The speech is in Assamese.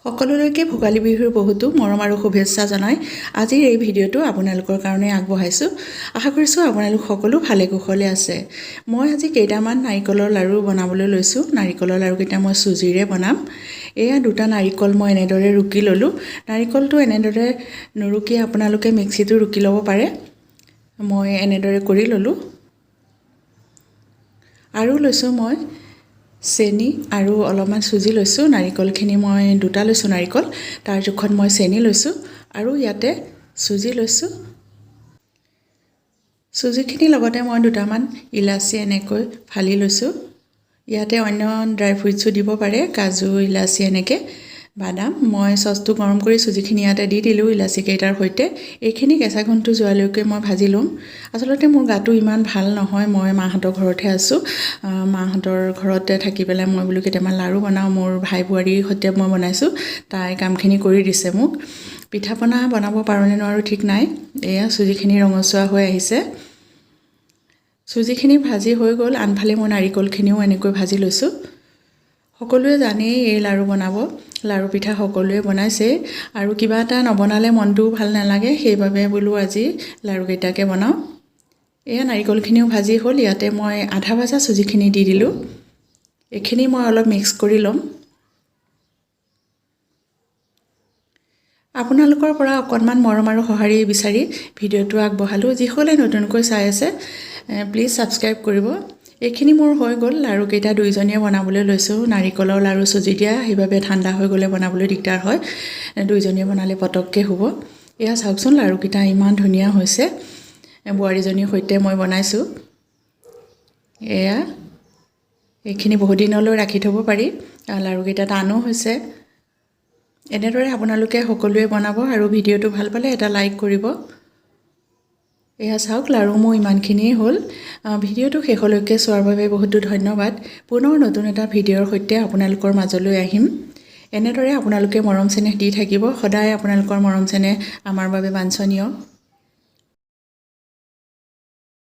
সকলোলৈকে ভোগালী বিহুৰ বহুতো মৰম আৰু শুভেচ্ছা জনাই আজিৰ এই ভিডিঅ'টো আপোনালোকৰ কাৰণে আগবঢ়াইছোঁ। আশা কৰিছোঁ আপোনালোক সকলো ভালে কুশলে আছে। মই আজি কেইটামান নাৰিকলৰ লাড়ু বনাবলৈ লৈছোঁ। নাৰিকলৰ লাড়ুকেইটা মই চুজিৰে বনাম। এয়া দুটা নাৰিকল মই এনেদৰে ৰুকি ল'লোঁ। নাৰিকলটো এনেদৰে নুৰুকি আপোনালোকে মিক্সিতো ৰুকি ল'ব পাৰে। মই এনেদৰে কৰি ল'লোঁ। আৰু লৈছোঁ মই চেনি আৰু অলপমান চুজি লৈছোঁ। নাৰিকলখিনি মই দুটা লৈছোঁ নাৰিকল, তাৰ জোখত মই চেনি লৈছোঁ আৰু ইয়াতে চুজি লৈছোঁ। চুজিখিনিৰ লগতে মই দুটামান ইলাচি এনেকৈ ফালি লৈছোঁ। ইয়াতে অন্য ড্ৰাই ফ্ৰুটছো দিব পাৰে, কাজু, ইলাচি, এনেকৈ বাদাম। মই চচটো গৰম কৰি চুজিখিনি ইয়াতে দি দিলোঁ ইলাচি কেইটাৰ সৈতে। এইখিনি কেঁচা গোন্ধটো যোৱালৈকে মই ভাজি ল'ম। আচলতে মোৰ গাটো ইমান ভাল নহয়, মই মাহঁতৰ ঘৰতহে আছোঁ। মাহঁতৰ ঘৰতে থাকি পেলাই মই বোলো কেইটামান লাড়ু বনাওঁ। মোৰ ভাই বোৱাৰীৰ সৈতে মই বনাইছোঁ, তাই কামখিনি কৰি দিছে মোক। পিঠা পনা বনাব পাৰোঁনে নোৱাৰোঁ ঠিক নাই। এয়া চুজিখিনি ৰঙচুৱা হৈ আহিছে। চুজিখিনি ভাজি হৈ গ'ল। আনফালে মই নাৰিকলখিনিও এনেকৈ ভাজি লৈছোঁ। সকলোৱে জানেই এই লাড়ু বনাব, লাড়ু পিঠা সকলোৱে বনাইছে আৰু কিবা এটা নবনালে মনটোও ভাল নালাগে, সেইবাবে বোলো আজি লাড়ুকেইটাকে বনাওঁ। এয়া নাৰিকলখিনিও ভাজি হ'ল। ইয়াতে মই আধা ভাজা চুজিখিনি দি দিলোঁ। এইখিনি মই অলপ মিক্স কৰি ল'ম। আপোনালোকৰ পৰা অকণমান মৰম আৰু সঁহাৰি বিচাৰি ভিডিঅ'টো আগবঢ়ালোঁ। যিসকলে নতুনকৈ চাই আছে, প্লিজ ছাবস্ক্ৰাইব কৰিব। এইখিনি মোৰ হৈ গ'ল। লাড়ুকেইটা দুইজনীয়ে বনাবলৈ লৈছোঁ। নাৰিকলৰ লাড়ু চুজি দিয়া, সেইবাবে ঠাণ্ডা হৈ গ'লে বনাবলৈ দিগদাৰ হয়। দুইজনীয়ে বনালে পটককৈ হ'ব। এয়া চাওকচোন, লাড়ুকেইটা ইমান ধুনীয়া হৈছে। বোৱাৰীজনীৰ সৈতে মই বনাইছোঁ। এয়া এইখিনি বহুত দিনলৈ ৰাখি থ'ব পাৰি। লাড়ুকেইটা টানো হৈছে। এনেদৰে আপোনালোকে সকলোৱে বনাব আৰু ভিডিঅ'টো ভাল পালে এটা লাইক কৰিব। এয়া চাওক, লাড়ু মোৰ ইমানখিনিয়ে হ'ল। ভিডিঅ'টো শেষলৈকে চোৱাৰ বাবে বহুতো ধন্যবাদ। পুনৰ নতুন এটা ভিডিঅ'ৰ সৈতে আপোনালোকৰ মাজলৈ আহিম। এনেদৰে আপোনালোকে মৰম চেনেহ দি থাকিব। সদায় আপোনালোকৰ মৰম চেনেহ আমাৰ বাবে বাঞ্ছনীয়।